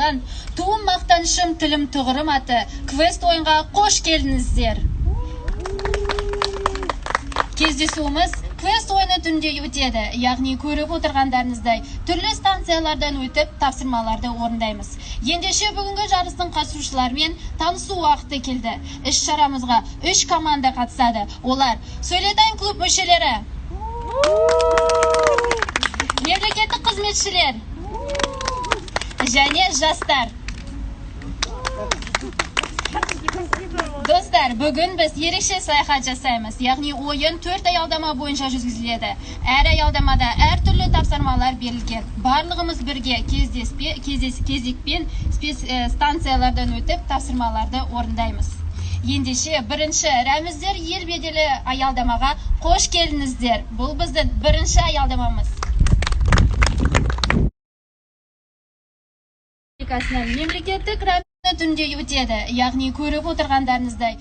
ұйымдастырылған «Туым мақтанышым, тілім тұғырым» атты квест ойынға қош келдіңіздер! Кездесуіміз квест ойыны түрінде өтеді, яғни көріп отырғандарыңыздай, түрлі станциялардан өтіп, тапсырмаларды орындаймыз. Ендеше, бүгінгі жарыстың қатысушыларымен танысу уақыты келді. Іс шарамызға үш команда қатысады. Олар: «Сөйлетайм» клуб мүшелері, мемлекеттік қызметшілер және жастар. Достар, бүгін біз ерекше саяхат жасаймыз, яғни ойын төрт аялдама бойынша жүргізіледі. Әр аялдамада әртүрлі тапсырмалар берілген. Барлығымыз бірге кездеспе, кездес, кезекпен станциялардан өтіп, тапсырмаларды орындаймыз. Ендеше, бірінші «Рәміздер ел беделі» аялдамаға қош келдіңіздер! Бұл біздің бірінші аялдамамыз. Мемлекеттік рәміз түрінде өтеді, яғни көріп отырғандарыңыздай.